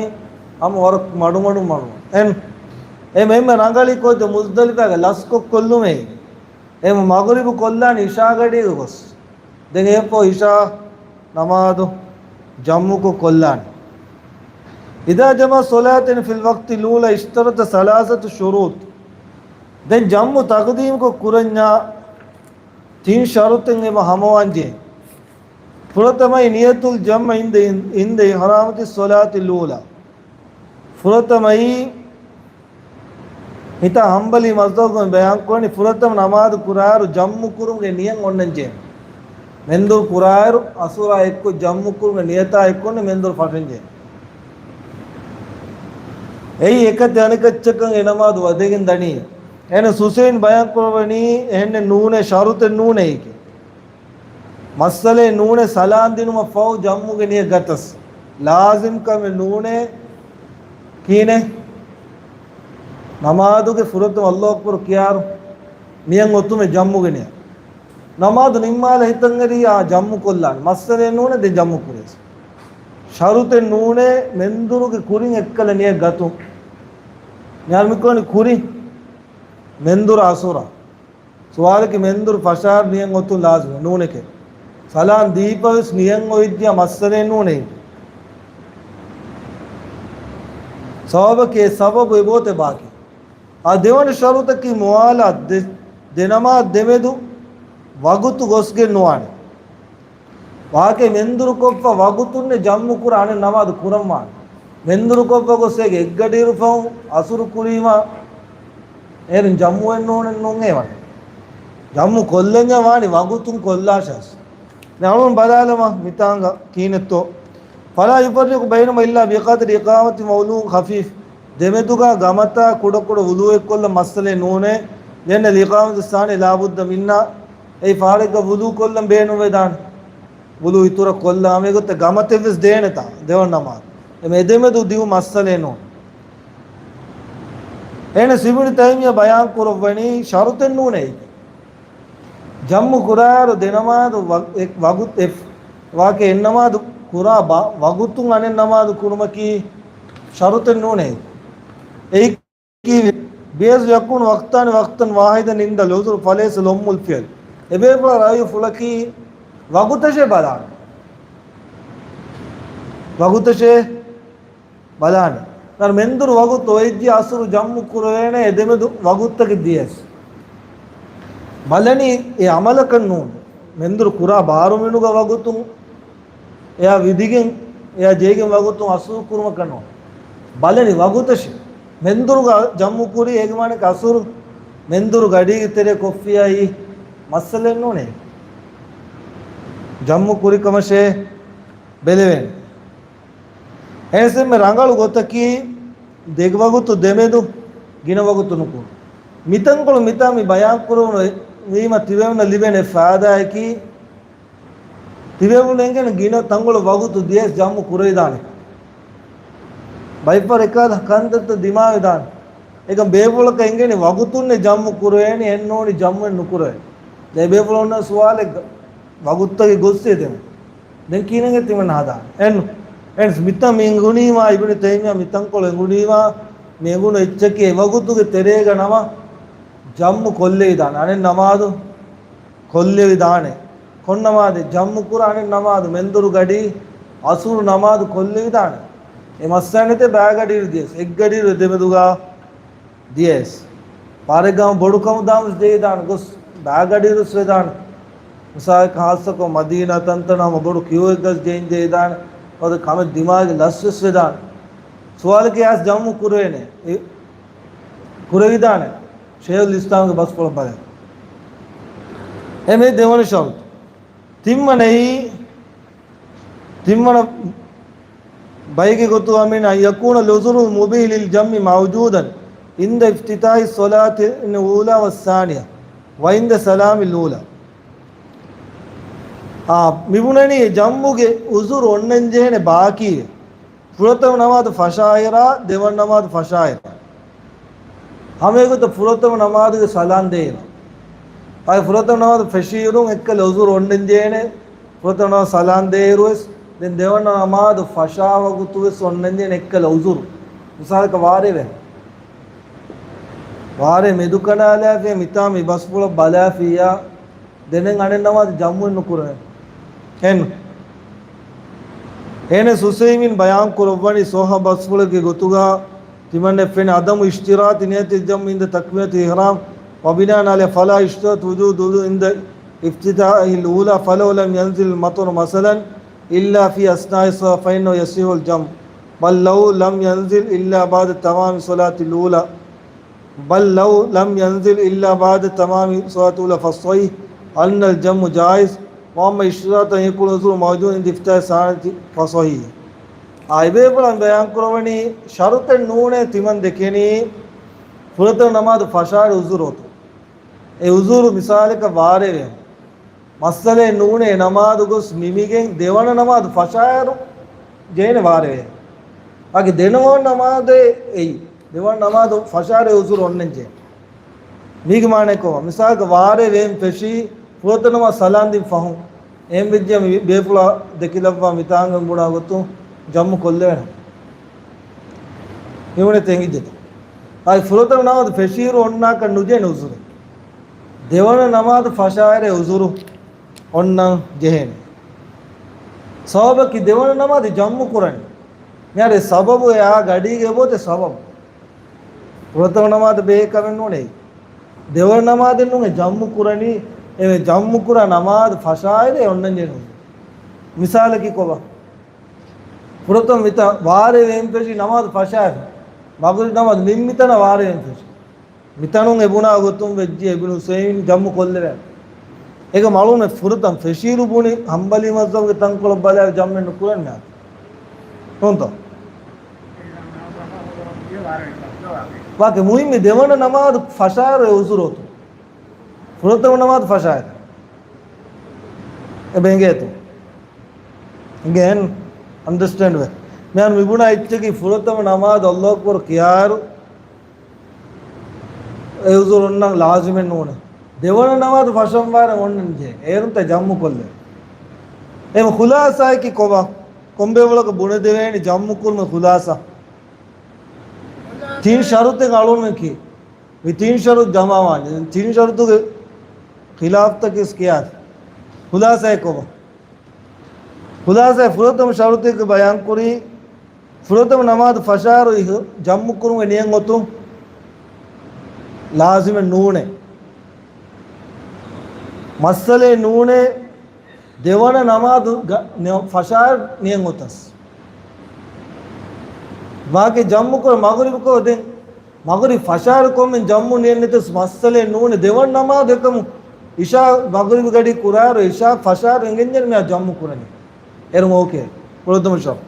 ހަމަ ވަރަށް މަޑުމަޑު މަޑު. އެން. އެ މެންމެ ރަނގަޅީ ކޮށްދެ މުޒްދަލިފާގެ ލަސްކޮށް ކޮށްލުމޭ. އެ މަޣުރިބު ކޮށްލާނީ އިޝާ ގަޑީގަ ގޮސް. ދެން އެއަށްފަހު އިޝާ ނަމާދު ޖަމްޢުކޮށް ކޮށްލާނެ. إذا جمع الصلاتين في الوقت الأولى اشترط ثلاثة شروط. ދެން ޖަމްޢު ތަޤްދީމްކޮށް ކުރަންޏާ ތިން ޝަރުޠެއް އެބަ ހަމަވާންޖެ. ފުރަތަމައި نية الجمع عند، عند إحرامة الصلاة الأولى. ފުރަތަމައީ ހިތާ ހަންބަލީ މަޒްހަބުގައި ބަޔާންކުރަނީ ފުރަތަމަ ނަމާދު ކުރާއިރު ޖަމްޢު ކުރުމުގެ ނިޔަތް އޮންނަންޖެ. މެންދުރު ކުރާއިރު އަސުރާ އެއްކޮށް ޖަމްޢު ކުރުމުގެ ނިޔަތާ އެއްކޮށް މެންދުރު ފަށަންޖެ. އެއީ އެކަތި އަނެކައްޗަކަށް އެ ނަމާދު ވަދެގެން ދަނީ. އެހެނަސް ހުސެއިން ބަޔާންކުރައްވަނީ އެހެންނެއް ނޫނޭ، ޝަރުޠެއް ނޫނޭ އެއީކީ. މައްސަލައެއް ނޫނޭ ސަލާން ދިނުމަށް ފަހު ޖަމްޢުގެ ނިޔަތް ގަތަސް. ލާޒިމްކަމެއް ނޫނޭ ކިހިނެއް؟ ނަމާދުގެ ފުރަތަމަ އައްލާހު އަކްބަރު ކިޔާއިރު ނިޔަތް އޮތުމެއް ޖަމްޢުގެ ނިޔަތް. ނަމާދު ނިންމާލާ ހިތަށްއެރި އާ ޖަމްޢު ކޮށްލާނެ. މައްސަލައެއް ނޫނޭ ދެން ޖަމްޢު ކުރޭސް. ޝަރުޠެއް ނޫނޭ މެންދުރުގެ ކުރިން އެއްކަލަ ނިޔަތް ގަތުން. މިހާރު މިކުރަނީ ކުރިން މެންދުރު އަސުރާ. ސުވާލަކީ މެންދުރު ފަށާއިރު ނިޔަތް އޮތުން ލާޒިމެއް ނޫނެކޭ. ސަލާން ދީފަވެސް ނިޔަތް އޮތްޖިޔާ މައްސަލައެއް ނޫނޭ. ސަބަބަކީ އެ ސަބަބު އެބައޮތޭ ބާކީ. އާ ދެވަނަ ޝަރުޠަކީ މުވާލާތް ދެ، ދެ ނަމާދު ދެމެދު ވަގުތު ގޮސްގެން ނުވާނެ. ވާހަކައެއް މެންދުރުކޮށްފަ ވަގުތުންނެއް ޖަމްޢު ކުރާ އަނެއް ނަމާދު ކުރަންވާނެ. މެންދުރުކޮށްފަ ގޮސް އޭގެ އެއްގަޑިއިރު ފަހު އަސުރު ކުރީމަ އޭރުން ޖަމްޢުވެން ނޫނެއް ނޫނޭ ވަނީ. ޖަމްޢު ކޮށްލަންޏާ ވާނީ ވަގުތުން ކޮށްލާށާސް. ނަމަ ބަލާލަމާ މިތާނގަ ކީނެއްތޯ. فلا يفرق بينهما إلا بقدر إقامة وضوء خفيف. ދެމެދުގަ ގަމަތާ ކުޑަކުޑަ ވުޟޫއެއްކޮށްލަން މައްސަލައެއް ނޫނޭ. لأن الإقامة الثانية لا بد منها. އެއީ ފަހަރެއްގަ ވުޟޫ ކޮށްލަން ބޭނުންވެދާނެ. ވުޟޫ އިތުރަށް ކޮށްލާ ހަމަ އެގޮތަށް ގަމަތެއްވެސް ދޭނެތާ ދެވަނަ ނަމާދު. އެ އެދެމެދު ދިއު މައްސަލައެއް ނޫން. އެހެނަސް އިބްނު ތައިމިއްޔާ ބަޔާން ކުރައްވަނީ ޝަރުތެއް ނޫނޭ. ޖަމްޢު ކުރާއިރު ދެ ނަމާދު ވަ-، އެ ވަގުތު އެ ވާކެ އެއް ނަމާދު ކުރާ ބަ-، ވަގުތުން އަނެއް ނަމާދު ކުރުމަކީ ޝަރުތެއް ނޫނޭ. އެއީ ކީއްވެ؟ بحيث يكون وقتان وقتا واحدا عند العذر فليس لهم الفعل. އެބޭފުޅާ ރައްޔު ފުޅަކީ ވަގުތަށޭ ބަލާނެ. ވަގުތަށޭ ބަލާނެ. ނަރ މެންދުރު ވަގުތު އޮތްޖި އަސުރު ޖަމްޢު ކުރެވޭނެ އެދެމެދު ވަގުތަކެއް ދިޔަސް. ބަލަނީ އެ އަމަލަކަށް ނޫން. މެންދުރު ކުރާ ބާރު މިނުގަ ވަގުތުން އެއާ ވިދިގެން، އެއާ ޖެހިގެން ވަގުތުން އަސުރު ކުރުމަކަށް ނޫން. ބަލަނީ ވަގުތަށި. މެންދުރުގަ ޖަމްޢު ކުރީ އޭގެ މާނަކަށް އަސުރު، މެންދުރު ގަޑީގެ ތެރޭ ކޮށްފިއްޔާ މައްސަލައެއް ނޫނޭ. ޖަމްޢު ކުރި ކަމަށޭ ބެލެވޭނެ. އެހެންސެމެ ރަނގަޅު ގޮތަކީ ދެ ވަގުތު ދެމެދު ގިނަ ވަގުތު ނުކުރުން. މިތަންކޮޅު މިތާ މި ބަޔާން ކުރެވުނު ވީމަ ތިބެވުނަ ލިބޭނެ ފާއިދާއަކީ، ތިބެވުނު އެނގެން ގިނަ ތަންކޮޅު ވަގުތު ދިޔަސް ޖަމްޢު ކުރެވިދާނެ. ބައިފަރު އެކަހަލަ ކަންތައްތައް ދިމާވެދާނެ. އެކަމް ބޭފުޅަކަށް އެނގެނީ ވަގުތުންނެ ޖަމްޢު ކުރެވޭނީ އެއްނޫނީ ޖަމްޢެއް ނުކުރެވޭ. ދެ ބޭފުޅުންނަށް ސުވާލެއް ވަގުތުތަކެއް ގޮއްސޭ ދެމެ. ދެން ކިހިނެއް ތިމަން ހަދާނެ؟ އެން، އެންސް މިތަ މި އެނގުނީމާ އިބްނު ތައިމިއްޔާ މިތަންކޮޅު އެނގުނީމާ މި އެނގުނު އެއްޗަކީ އެ ވަގުތުގެ ތެރޭގަ ނަމަ ޖަމްޢު ކޮށްލެވިދާނެ. އަނެއް ނަމާދު ކޮށްލެވިދާނެ. ކޮން ނަމާދެއް؟ ޖަމްޢު ކުރާ އަނެއް ނަމާދު މެންދުރު ގަޑީ އަސުރު ނަމާދު ކޮށްލެވިދާނެ. އެ މައްސަލައެއް ނެތޭ ބައިގަޑިއިރު ދިޔަސް. އެއްގަޑިއިރު އެދެމެދުގަ ދިޔަސް. ފާރެއްގަ ހަމަ ބޮޑު ކަމުދާން ވެސް ޖެހިދާނެ ގޮސް ބައިގަޑިއިރު ވެސް ވެދާނެ. މިސާލަކަށް ހާއްސަކޮށް މަދީނާ ތަންތަނަށް ހަމަ ބޮޑު ކިއުއެއްގަސް ޖެހިން ޖެހިދާނެ. އަދި ކަމެއް ދިމާގެ ލަސް ވެސް ވެދާނެ. ސުވާލަކީ އައިސް ޖަމްޢު ކުރެވޭނެ. އެ ކުރެވިދާނެ. ޝައިޚުލް އިސްލާމްގެ ބަސްފުޅަށް ބަލަން. އެމެ ދެވަނަ ޝަރުޠު. ތިންވަނައީ، ތިންވަނަ ބައިގެ ގޮތުގަ މިން أن يكون العذر المبيح للجمع موجودا عند افتتاح الصلاة الأولى والثانية وعند سلام الأولى. އާ، މިބުނަނީ ޖަމްޢުގެ ޢުޛުރު އޮންނަން ޖެހޭނެ ބާކީ ފުރަތަމަ ނަމާދު ފަށާއިރާ، ދެވަނަ ނަމާދު ފަށާއިރާ. ހަމައެގޮތަށް ފުރަތަމަ ނަމާދުގެ ސަލާން ދޭއިރު. އައި ފުރަތަމަ ނަމާދު ފެށިއިރުން އެއްކަލަ ޢުޛުރު އޮންނަން ޖެހޭނެ. ފުރަތަމަ ނަމާދު ސަލާން ދޭއިރު ވެސް، ދެން ދެވަނަ ނަމާދު ފަށާ ވަގުތު ވެސް އޮންނަން ޖެހޭނެ އެއްކަލަ ޢުޛުރު. މިސާލަކަށް ވާރޭ ވެ. ވާރޭ މެދު ކަނޑާލާފިޔާ މިތާ މި ބަސްފުޅަށް ބަލާފިޔާ. ދެނެން އަނެއް ނަމާދު ޖަމްޢު ނުކުރެވޭ. އެން. އެހެނަސް ޢުސައިމީން ބަޔާން ކުރައްވަނީ ޞައްޙަ ބަސްފުޅެއްގެ ގޮތުގަ ތިމަންނަ ފެން عدم اشتراط نية الجمع عند تكبيرة الإحرام وبناء عليه فلا يشترط وجود الوضوء عند افتتاح الأولى فلو لم ينزل المطر مثلا إلا في أثناء الصلاة فإنه يصح الجمع بل لو لم ينزل إلا بعد تمام الصلاة الأولى بل لو لم ينزل إلا بعد تمام الصلاة الأولى فالصحيح أن الجمع جائز، وأما اشتراط أن يكون العذر موجودا عند افتتاح الثانية فصحيح. އާ، އެބޭފުޅާ ބަޔާން ކުރައްވަނީ ޝަރުޠެއް ނޫނޭ ތިމަން ދެކެނީ ފުރަތަމަ ނަމާދު ފަށާއިރު ޢުޛުރު އޮތުން. އެ ޢުޛުރު މިސާލަކަށް ވާރޭ ވޭ. މައްސަލައެއް ނޫނޭ، ނަމާދު ގޮސް ނިމިގެން ދެވަނަ ނަމާދު ފަށާއިރު ޖެހޭނެ ވާރޭ ވޭ. އަގެ ދެނަމަ ނަމާދެއް އެއީ. ދެވަނަ ނަމާދު ފަށާއިރު ޢުޛުރު އޮންނަން ޖެހޭ. މީގެ މާނައަކީ ކޮބާ؟ މިސާލަކަށް ވާރޭ ވޭން ފެށީ ފުރަތަމަ ނަމާދު ސަލާން ދިން ފަހުން. އެހެން ވެއްޖެ މި ބޭފުޅާ ދެކިލައްވާ މިތާނގަ ބުނާ ގޮތުން ޖަމްޢު ކޮށްލެވޭނެ. މިވަނީ ތެނގިއްޖެ. އާއި ފުރަތަމަ ނަމާދު ފެށީއިރު އޮންނާކަށް ނުޖެހޭނެ ޢުޛުރެއް. ދެވަނަ ނަމާދު ފަށާއިރޭ ޢުޛުރު އޮންނަން ޖެހޭނެ. ސަބަބަކީ ދެވަނަ ނަމާދު ޖަމްޢު ކުރަނީ. މިހާރު އެ ސަބަބު އެއާ ގަޑީގެ އެބައޮތޭ ސަބަބު. ފުރަތަމަ ނަމާދަށް ބެހޭ ކަމެއް ނޫނޭ. ދެވަނަ ނަމާދެއް ނޫނޭ ޖަމްޢު ކުރަނީ. އެ ޖަމްޢު ކުރާ ނަމާދު ފަށާއިރޭ އޮންނަން ޖެހޭނެ. މިސާލަކީ ކޮބާ؟ ފުރަތަމަ މިތާ ވާރޭ ވޭން ފެށި ނަމާދު ފަށާއިރު. މަޣްރިބް ނަމާދު ނިންމި ތަނަށް ވާރޭ ވޭން ފެށި. މިތަނުން އެބުނާ ގޮތުން ވެއްޖެ އިބްނު ޢުސައިމީން ޖަމްޢު ކޮށްލެވޭނެ. އޭގެ މައުލޫމެއް ފުރަތަމަ ފެށީއިރު ބުނި ހަންބަލީ މަޒްހަބުގެ ތަންކޮޅަށް ބަލާއިރު ޖަމްޢެއް ނުކުރަން މިއާ. ނޫންތޯ؟ ވާކި މުހިއްމީ ދެވަނަ ނަމާދު ފަށާއިރު އެ އުޒުރު އޮތު. ފުރަތަމަ ނަމާދު ފަށާއިރު. އެބަ އެނގޭތޯ؟ އެނގޭން އަންޑަސްޓޭންޑް ވޭ. މިހާރު މިބުނާ އެއްޗަކީ ފުރަތަމަ ނަމާދު އައްލާހު އަކްބަރު ކިޔާއިރު އެ އުޒުރު އޮންނަން ލާޒިމެއް ނޫނޭ. ދެވަނަ ނަމާދު ފަށަންވާރެއް އޮންނަންޖެހޭ. އޭރުންތަ ޖަމްޢު ކޮށްލޭ. އެހެން ޚުލާޞާއަކީ ކޮބާ؟ ކޮންބޭފުޅަކަށް ބުނެދެވޭނީ ޖަމްޢު ކުރުމުގެ ޚުލާޞާ؟ ތިން ޝަރުޠެއް އަޅުގަނޑުމެން ކީ. މި ތިން ޝަރުޠު ޖަމާވާނެ. ތިން ޝަރުޠުގެ ޚިލާފްތަކެއް ވެސް ކިޔާތި. ޚުލާޞާއަކީ ކޮބާ؟ ޚުލާޞާއަށް ފުރަތަމަ ޝަރުޠަކީ ބަޔާންކުރީ، ފުރަތަމަ ނަމާދު ފަށާއިރު އިހް-، ޖަމްޢު ކުރުމުގެ ނިޔަތް އޮތުން ލާޒިމެއް ނޫނޭ. މައްސަލައެއް ނޫނޭ ދެވަނަ ނަމާދު ގަ-، ނި-، ފަށާއިރު ނިޔަތް އޮތަސް. ވާކި ޖަމްޢު ކުރ މަޣްރިބު ކޮށް ދެން މަޣްރިބް ފަށާއިރު ކޮންމެ ޖަމްޢު ނިޔަތް ނެތަސް މައްސަލައެއް ނޫނޭ. ދެވަނަ ނަމާދު އެކަމު އިޝާ މަޣްރިބް ގަޑި ކުރާއިރު އިޝާ ފަށާއިރު އެނގެންޖެހޭ މިއާ ޖަމްޢު ކުރަނީ. އޭރު އޯކޭ. ފުރަތަމަ ޝަރުޠު.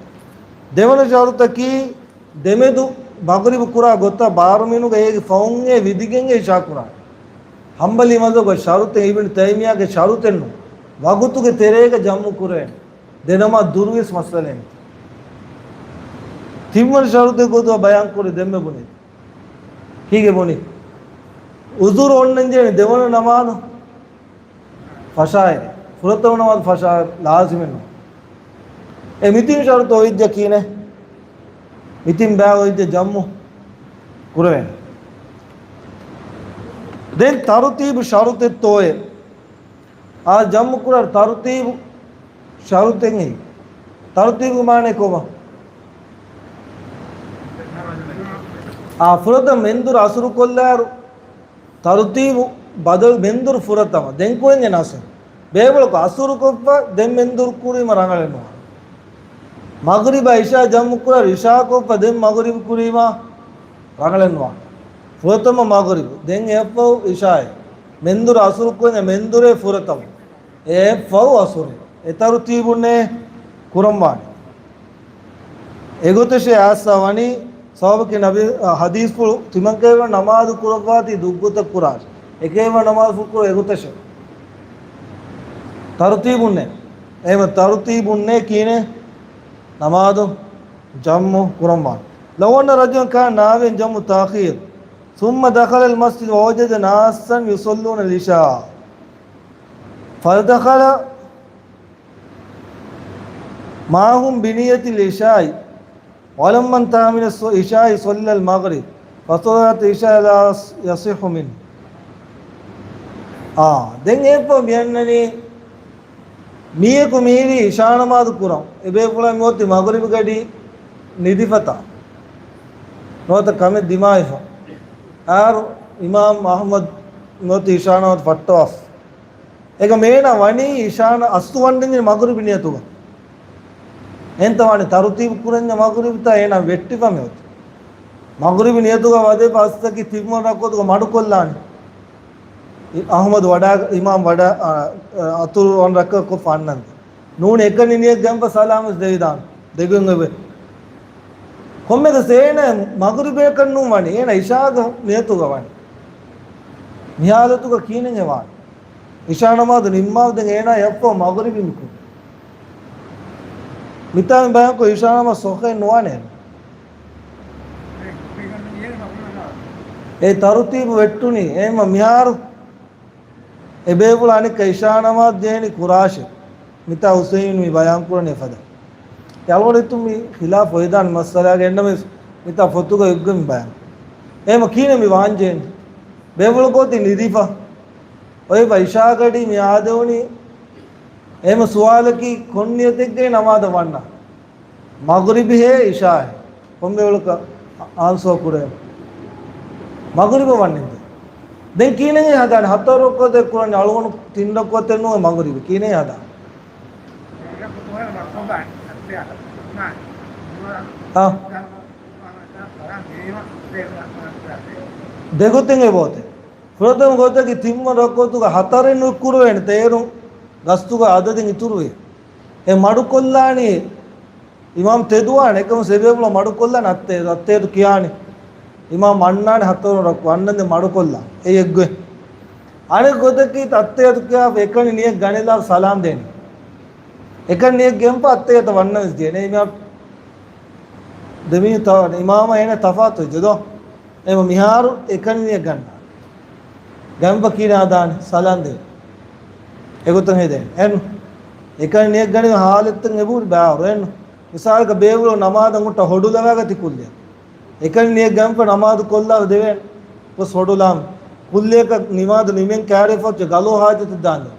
ދެވަނަ ޝަރުޠަކީ ދެމެދު މަޣްރިބް ކުރާ ގޮތަށް ބާރު މިނުގަ އޭގެ ފަހުން އޭ ވިދިގެން އިޝާ ކުރާ. ހަންބަލީ މަޒްހަބުގެ ޝަރުޠެއް އިބްނު ތައިމިއްޔާގެ ޝަރުޠެއް ނޫން. ވަގުތުގެ ތެރޭގަ ޖަމްޢު ކުރޭނެ. ދެނަމާ ދުރުވިޔަސް މައްސަލައެއް ނެތް. ތިންވަނަ ޝަރުޠެއް ގޮތުގަ ބަޔާން ކުރި ދެންމެ ބުނި. ހީގެ ބުނި. އުޒުރު އޮންނަންޖެހޭނެ ދެވަނަ ނަމާދު ފަށާއިރު. ފުރަތަމަ ނަމާދު ފަށާއިރު ލާޒިމެއް ނޫން. އެ މިތިން ޝަރުޠު އޮތްޖެ ކީނެ. މިތިން ބައި އޮތްޖެ ޖަމްޢު ކުރެވޭނެ. ދެން ތަރުތީބު ޝަރުޠެއް ތޯއޭ. އާ ޖަމްޢު ކުރާ ތަރުތީބު ޝަރުޠެއް އެއީ. ތަރުތީބު މާނަ ކޮބާ؟ އާ ފުރަތަމަ މެންދުރު އަސުރު ކޮށްލާއިރު ތަރުތީބު ބަދަލު މެންދުރު ފުރަތަމަ. ދެން ކުރަންޖެހޭ އަސުރު. ބޭފުޅަކު އަސުރު ކޮށްފަ ދެން މެންދުރު ކުރީމަ ރަނގަޅެއް ނުވާނެ. މަޣްރިބާ އިޝާ ޖަމްޢު ކުރާ އިޝާ ކޮށްފަ ދެން މަޣްރިބު ކުރީމަ ރަނގަޅެއް ނުވާނެ. ފުރަތަމަ މަޣްރިބު. ދެން އެއަށްފަހު އިޝާއެއް. މެންދުރު އަސުރު ކުރަން މެންދުރޭ ފުރަތަމަ. އެއަށްފަހު އަސުރޭ. އެ ތަރުތީބުންނޭ ކުރަންވާނެ. އެގޮތަށޭ އާސާ ވަނީ ސަބަބަކީ ނަބީ، އަ، ހަދީސްފުޅު ތިމަންކައިވަން ނަމާދު ކުރައްވާތީ ދުއްގޮތަށް ކުރާށޭ. އެކައިވަން ނަމާދު ފުޅު ކުރ އެގޮތަށޭ. ތަރުތީބުންނޭ. އެހެމަ ތަރުތީބުންނޭ ކީނެ ނަމާދު ޖަމްޢު ކުރަންވާނެ. لو أن رجلا كان ناويا جمع تأخير ثم دخل المسجد ووجد ناسا يصلون العشاء فدخل معهم بنية العشاء ولما انتهى من العشاء صلى المغرب فصلاة العشاء لا يصح منه. އާ، ދެން އެއަށްފަހު މިއަންނަނީ މީހަކު މިހިރީ އިޝާ ނަމާދު ކުރަން. އެބޭފުޅާ މިއޮތީ މަޣްރިބު ގަޑި ނިދިފަތާ. ނުވަތަ ކަމެއް ދިމާވެފަ. އާރު އިމާމް އަޙްމަދު މިއޮތީ އިޝާ ނަމާދު ފައްޓަވާފަ. އޭގަ މޭނަ ވަނީ އިޝާނ އަސްތު ވަންޑިން މަޣުރިބި ނިޔަތުގަ. އެންތަ ވާނެ ތަރުތީބު ކުރަންޏަ މަޣުރިބިތަ އޭނަ ވެއްޓިފަ މިއޮތީ. މަޣުރިބި ނިޔަތުގަ ވަދެފަ އަސްތަކީ ތިންވަން ރަކުޢަތުގަ މަޑުކޮށްލާނެ. އި-، އަޙްމަދު ވަޑާ، އިމާމް ވަޑާ، އަ، އަ، އަތުރު ވަން ރަކުޢަތު ކޮށްފަ އަންނަން. ނޫން އެކަނި ނިޔަތް ގެންފަ ސަލާމަސް ދެވިދާން. ދެގޮތް އެބެ. ކޮންމެގަސް އޭނަ މަޣުރިބޭކަށް ނޫން ވަނީ. އޭނަ އިޝާގެ ނިޔަތުގަ ވަނީ. މި ހާލަތުގަ ކީނެން އެ ވާނެ. އިޝާ ނަމާދު ނިންމާލު ދެން އޭނާ އެއަށްފަހު މަޣުރިބި މިކުރި. މިތާ މި ބަޔާންކޮށް އިޝާ ނަމާދު ޞަޙީޙެއް ނުވާނެ. އެ ތަރުތީބު ވެއްޓުނީ. އެހެންމަ މިހާރު އެބޭފުޅާ އަނެއްކާ އިޝާ ނަމާދު ޖެހެނީ ކުރާށޭ. މިތާ ހުސައިން މި ބަޔާން ކުރަނީ އެފަދަ. އަޅުގަނޑު ހިތުން މި ޚިލާފު އޮތްދާނެ މައްސަލާގަ އެންނަމެސް މިތާ ފޮތުގަ އެއްގޮތް މި ބަޔާން. އެހެންމަ ކީނެ މި ވާންޖެހެނީ. ބޭފުޅަކު އޮތީ ނިދިފަ. އޮތް އިޝާގަޑި މި އާދެވުނީ. އެހެންމަ ސުވާލަކީ ކޮން ނިޔަތެއްގައި ނަމާދަށް ވަންނާ؟ މަޣުރިބިހޭ އިޝާހޭ؟ ކޮންމެ އުޅަކަށް އާންސަރ ކުރޭ. މަޣުރިބަށް ވަންނިންދެ. ދެން ކީނެއް ހަދާނެ؟ ހަތަރު ރަކުޢަތެއް ކުރަން އަޅުގަނޑު ތިން ރަކުޢަތެއް ނޫން މަޣުރިބަށް. ކީނެއް ހަދާނެ؟ އާ. ދެގޮތެއް އެބައޮތޭ. ފުރަތަމަ ގޮތަކީ ތިންވަނަ ރަކުޢަތުގަ ހަތަރެއް ނުކުރެވޭނެ، ތޭރު ގަސްތުގަ އަދަދެއް އިތުރުވޭ. އެ މަޑުކޮށްލާނީ އިމާމް ތެދުވާނެ، އެކަމު އެބޭފުޅާ މަޑުކޮށްލާނެ އައްތަހިޔާތު، އައްތަހިޔާތު ކިޔާނެ. އިމާމް އަންނާނެ ހަތަރު ރަކުޢަތު، އަންނަންދެން މަޑުކޮށްލާ. އެއީ އެއްގޮތް. އަނެއް ގޮތަކީ އައްތަހިޔާތު ކިޔާފަ އެކަނި ނިޔަތް ގަނެލާ ސަލާމް ދޭނެ. އެކަނި ނިޔަތް ގެންފަ އައްތަހިޔާތު ވަންނަން ވެސް ދޭނެ. އިމާމް ދެމީހުން ތަ-، އިމާމާ އޭނަ ތަފާތު ވެއްޖެ ދޯ. އެމަ މިހާރު އެކަނި ނިޔަތް ގަންނާނެ. ގަންފަ ކިހިނެއް ހަދާނެ؟ ސަލާން ދޭނެ. އެގޮތަށް ހެދޭނެ. އެން. އެކަނި ނިޔަތް ގަނެވޭ ހާލަތްތައް އެބަހުރި ބާރު. އެން. މިސާލަކަށް ބޭފުޅުން ނަމާދަށް އޮންނަ ހޮޑުލަވާގަތީ ކުއްލިއަށް. އެކަނި ނިޔަތް ގަންފަ ނަމާދު ކޮށްލާފަ ދެވޭނެ. ގޮސް ހޮޑުލާން. ކުއްލިއަކަށް ނަމާދު ނިމެން ކައިރިވެފަ ގަލޯ ހާޖަތެއް ދާން ދެން.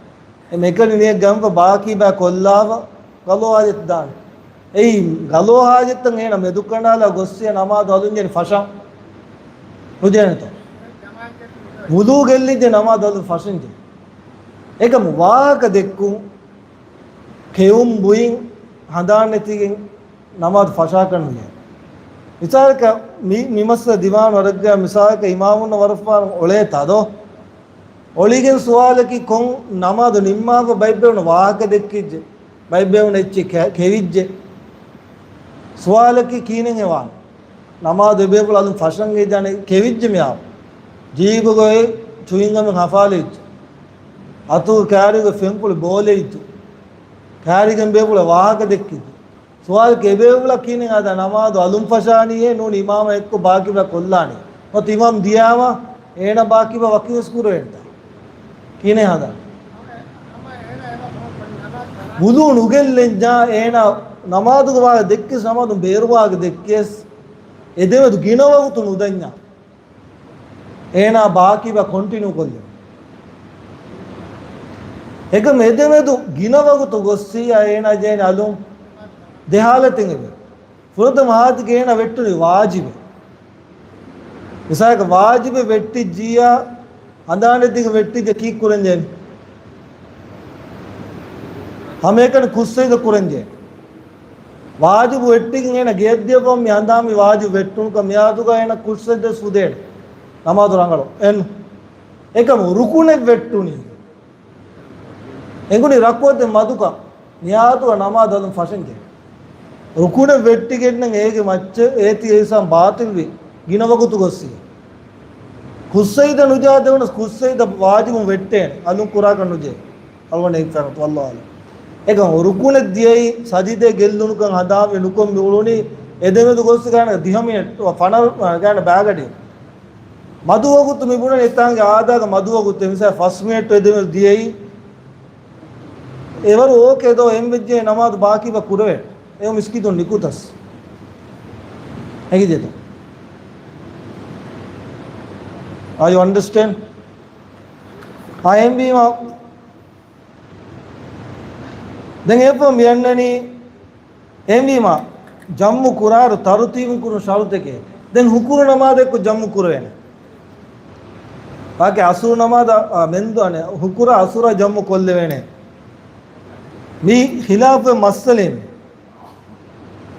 އެ އެކަނި ނިޔަތް ގަންފަ ބާކީ ބައި ކޮށްލާފަ ގަލޯ ހާޖަތެއް ދާނެ. އެއީ ގަލޯ ހާޖަތަށް އޭނަ މެދުކަނޑާލާ ގޮއްސިޔާ ނަމާދު އަލުން ޖެހޭނީ ފަށަން. ނުޖެހޭނެތޯ؟ ވުޟޫ ގެއްލިއްޖެ ނަމާދު އަލުން ފަށަން ޖެހޭ. އެކަމު ވާހަކަ ދެއްކުން، ކެއުން ބުއިން ހަނދާން ނެތިގެން ނަމާދު ފަށާކަށް ނުޖެހޭ. މިސާލަކަށް މި، މި މައްސަލަ ދިވާން ވަރަށްގަ މިސާލަކަށް އިމާމުންނަށް ވަރަށް ފަހަރު އޮޅޭތާ ދޯ؟ އޮޅިގެން ސުވާލަކީ ކޮން ނަމާދު ނިންމާފަ ބައެއް ބޭފުޅުން ވާހަކަ ދެއްކިއްޖެ، ބައެއް ބޭފުޅުން އެއްޗެއް ކެ-، ކެވިއްޖެ. ސުވާލަކީ ކިހިނެއް އެވާނެ؟ ނަމާދު އެބޭފުޅުން އަލުން ފަށަން އެއްޗެއް ކެވިއްޖެ މިއާ. ޖީބުގަ އޮތް ޗުއިންގަމެއް ހަފާލެވިއްޖެ. އަތުގަ ކާރީގަ ފެންފުޅި ބޯލެވިއްޖެ. ކާރީގެން ބޭފުޅުން ވާހަކަ ދެއްކިއްޖެ. ސުވާލަކީ އެބޭފުޅާ ކިހިނެއް ހަދާ ނަމާދު އަލުން ފަށާނީއޭ ނޫނީ އިމާމާ އެއްކޮށް ބާކީ ބައި ކޮށްލާނީ. ނުވަތަ އިމާމް ދިޔާމަ އޭނަ ބާކީ ބައި ވަކިވެސް ކުރެވޭނެތާ؟ ކިހިނެއް ހަދާ؟ ވުޟޫ ނުގެއްލެންޏާ އޭނަ ނަމާދުގަ ވާހަކަ ދެއްކިޔަސް ނަމާދުން ބޭރު ވާހަކަ ދެއްކިޔަސް އެދެމެދު ގިނަ ވަގުތު ނުދަންޏާ އޭނާ ބާކީ ބައި ކޮންޓިނިއު ކޮށްލެވުން. އެކަމް އެދެމެދު ގިނަ ވަގުތު ގޮއްސިޔާ އޭނާ ޖެހޭނެ އަލުން ދެ ހާލަތެއް އެބަ. ފުރަތަމަ ހާލަތަކީ އޭނާ ވެއްޓުނީ ވާޖިބެއް. މިސާލަކަށް ވާޖިބެއް ވެއްޓިއްޖިޔާ، ހަނދާނެތިގެ ވެއްޓިއްޖެ ކީއްކުރަންޖެހޭނެ؟ ހަމައެކަނި ކުށްސަޖިދަ ކުރަންޖެހޭ. ވާޖިބު ވެއްޓިގެން އޭނަ ގެޔަށްދިޔަފަހު މި ހަނދާން މި ވާޖިބު ވެއްޓުނުކަން މިއާދުގަ އޭނަ ކުށްސަޖިދަ ފުދޭނެ. ނަމާދު ރަނގަޅު. އެން. އެކަމު ރުކުނެއް ވެއްޓުނީ. އެނގުނީ ރަކުޢަތެއް މަދުކަން. މިއާދުގަ ނަމާދު އަލުން ފަށަންޖެހޭ. ރުކުނެއް ވެއްޓިގެންނަށް އޭގެ މައްޗަށް އޭތި އިޙްސާން ބާޠިލްވި ގިނަ ވަގުތު ގޮއްސި. ކުށްސަޖިދަ ނުޖާ ދެވުނަސް ކުށްސަޖިދަ ވާޖިބުން ވެއްޓޭނެ. އަލުން ކުރާކަށް ނުޖެހޭ. އަޅުގަނޑު އެއްފަރަތު ވައްލާހު އަޢްލަމް. އެކަމް ރުކުނެއް ދިޔައީ ސަޖިދަ ގެއްލުނުކަން ހަނދާންވެ ނުކޮށް މި އުޅުނީ އެދެމެދު ގޮއްސި ގާނަ ދިހަ މިނެޓް ފަނަރަ ގާނަ ބާގަޑި. މަދު ވަގުތު މި ބުނަނީ އެތާނގެ އާދާގަ މަދު ވަގުތެއް މިސާ ފަސް މިނެޓް އެދެމެދު ދިޔައީ. އެވަރު އޯކޭ ދޯ އެން ވެއްޖެ ނަމާދު ބާކީ ބަ ކުރެވޭ. އެ މިސްކިތުން ނިކުތަސް. ހެގި ޖެތު. Are you understand? އާ އެންވީމާ ދެން އެއަށްފަހު މި އަންނަނީ އެހެންވީމާ، ޖަމްޢު ކުރާއިރު ތަރުތީބުން ކުރުން ޝަރުޠެކޭ. ދެން ހުކުރު ނަމާދެއްކޮށް ޖަމްޢު ކުރެވޭނެ. ވާކި އަސުރު ނަމާދަށް، އާ، މެންދު އަނެއް ހުކުރާ އަސުރާ ޖަމްޢު ކޮށްލެވޭނެ. މީ ޚިލާފު މައްސަލައެއް.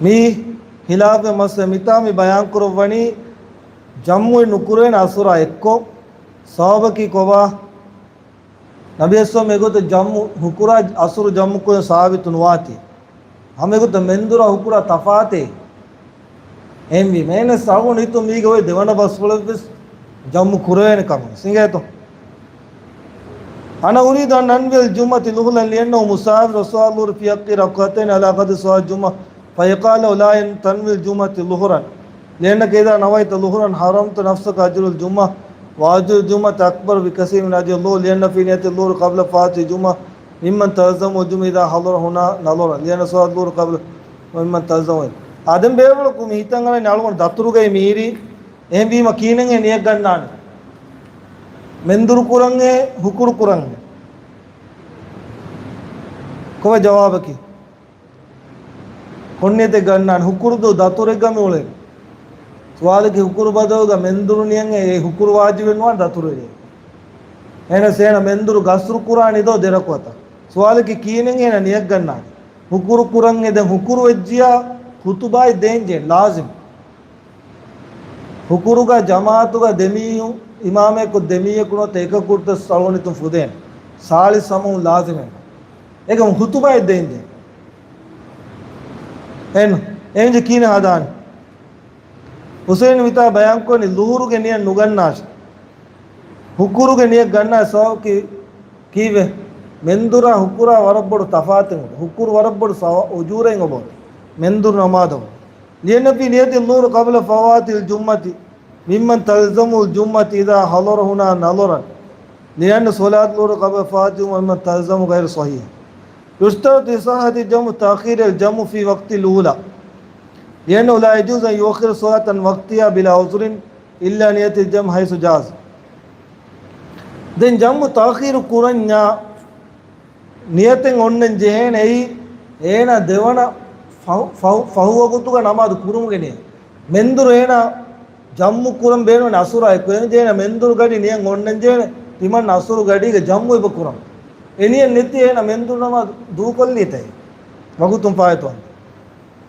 މީ ޚިލާފު މައްސަލަ. މިތާ މި ބަޔާން ކުރައްވަނީ ޖަމްޢު ނުކުރެވޭނެ އަސުރާ އެއްކޮށް. ސަބަބަކީ ކޮބާ؟ ނަބިއްސަމް އެގޮތަށް ޖަމްޢު ހުކުރާ އަސުރު ޖަމްޢު ކުރެވެން ސާބިތު ނުވާތީ. ހަމަ އެގޮތަށް މެންދުރާ ހުކުރާ ތަފާތޭ. އެހެންވީމަ އެހެނަސް އަޅުގަނޑު ހިތުން މީގަ އޮތް ދެވަނަ ބަސްފުޅެއްވެސް ޖަމްޢު ކުރެވޭނެ ކަމަށް އިނގޭތޯ؟ أنا أريد أن أنوي الجمعة ظهرا لأنه مسافر وصلاة الظهر في حقه ركعتين على قدر صلاة الجمعة فيقال له لا تنوي الجمعة ظهرا، لأنك إذا نويت ظهرا حرمت نفسك أجر الجمعة، وأجر الجمعة أكبر بكثير من أجر الظهر، لأن في نية الظهر قبل فوات الجمعة ممن تلزمه الجمعة إذا حضر هنا نظرا، لأن صلاة الظهر قبل ممن تلزمه. އާދެން ބޭފުޅަކު މި ހިތަށް އަރަނީ އަޅުގަނޑު ދަތުރުގައި މީރީ، އެހެންވީމަ ކިހިނެއް ނިޔަތް ގަންނާނެ؟ މެންދުރު ކުރަންއޭ، ހުކުރު ކުރަންއޭ؟ ކޮބާ ޖަވާބަކީ؟ ކޮން ނިޔަތެއް ގަންނާނެ؟ ހުކުރު ދޯ ދަތުރެއްގަ މި އުޅެނީ. ސުވާލަކީ ހުކުރު ބަދަލުގަ މެންދުރު ނިޔަން އެ ހުކުރު ވާޖިބެއް ނުވާނެ ދަތުރު ވެގެން. އެހެނަސް އޭނަ މެންދުރު ގަސްރު ކުރާނީ ދޯ ދެ ރަކުޢަތަށް. ސުވާލަކީ ކިހިނެއް އޭނަ ނިޔަތް ގަންނާނީ؟ ހުކުރު ކުރަން އެ ދެން ހުކުރު ވެއްޖިޔާ ޚުތުބާއެއް ދޭން ޖެހޭ ލާޒިމް. ހުކުރުގަ ޖަމާޢަތުގަ ދެމީހުން އިމާމެއްކޮށް ދެމީހަކު ނުވަތަ އެކަކު ކުރިތަސް އަޅުގަނޑު ތުން ފުދޭނެ. ސާޅީސް ސަމަވުން ލާޒިމޭ. އެކަމު ޚުތުބާއެއް ދޭންޖެ. އެން، އެންޖެ ކީނެ ހަދާނެ. ހުސެއިން މިތާ ބަޔާންކޮށްނީ ލުހުރުގެ ނިޔަތް ނުގަންނާށި. ހުކުރުގެ ނިޔަތް ގަންނާ ސަބަބަކީ ކީއްވެ؟ މެންދުރާ ހުކުރާ ވަރަށް ބޮޑު ތަފާތެއް އޮތް. ހުކުރު ވަރަށް ބޮޑު ސަވާ-، އުޖޫރައެއް އޮބޯ. މެންދުރު ނަމާދަށް. لأن في نية الظهر قبل فوات الجمعة ممن تلزمه الجمعة إذا حضر هنا نظرا، لأن صلاة الظهر قبل فوات الجمعة ممن تلزمه غير صحيح. يشترط لصحة الجمع تأخير الجمع في وقت الأولى، لأنه لا يجوز أن يؤخر الصلاة عن وقتها بلا عذر إلا نية الجمع حيث جاز. ދެން ޖަމްޢު ތައުޚީރު ކުރަންޏާ ނިޔަތެއް އޮންނަން ޖެހޭނެ އެއީ، އޭނާ ދެވަނަ ފަހު، ފަހު، ފަހު ވަގުތުގަ ނަމާދު ކުރުމުގެ ނިޔަތް. މެންދުރު އޭނާ ޖަމްޢު ކުރަން ބޭނުން އަސުރާއެކު. އެހެން ޖެހޭނެ މެންދުރު ގަޑި ނިޔަތް އޮންނަން ޖެހޭނެ ތިމަން އަސުރު ގަޑީގަ ޖަމްޢު އެބަ ކުރަން. އެ ނިޔަތް ނެތި އޭނާ މެންދުރު ނަމާދު ދޫކޮށްލީތައޭ. ވަގުތުން ފާއިތުވަން.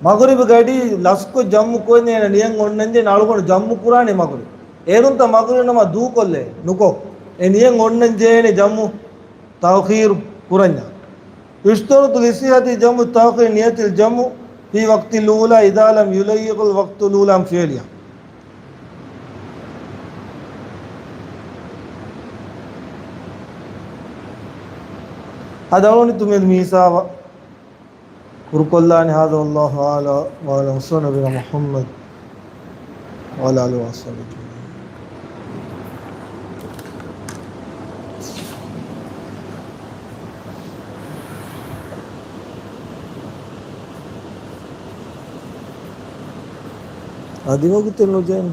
މަޣުރިބު ގަޑީ ލަސްކޮށް ޖަމްޢު ކޮށް އޭނަ ނިޔަތް އޮންނަން ޖެހޭނެ އަޅުގަނޑު ޖަމްޢު ކުރާނީ މަޣުރިބު. އޭރުންތަ މަޣުރިބު ނަމާދު ދޫކޮށްލޭ ނުކޮށް. އެ ނިޔަތް އޮންނަން ޖެހޭނެ ޖަމްޢު ތައުޚީރު ކުރަންޏާ. يشترط لصحة جمع التأخير نية الجمع في وقت الأولى إذا لم يليق الوقت الأولى عن فعلها. އަދި އަޅުގަނޑު މި ހިސާބަށް ކުރުކޮށްލާނެ. هذا والله أعلم وأعلم. وصلى نبينا محمد وعلى آله وصحبه أجمعين. އަދި ވަގުތެއް ނުޖެހޭނެ.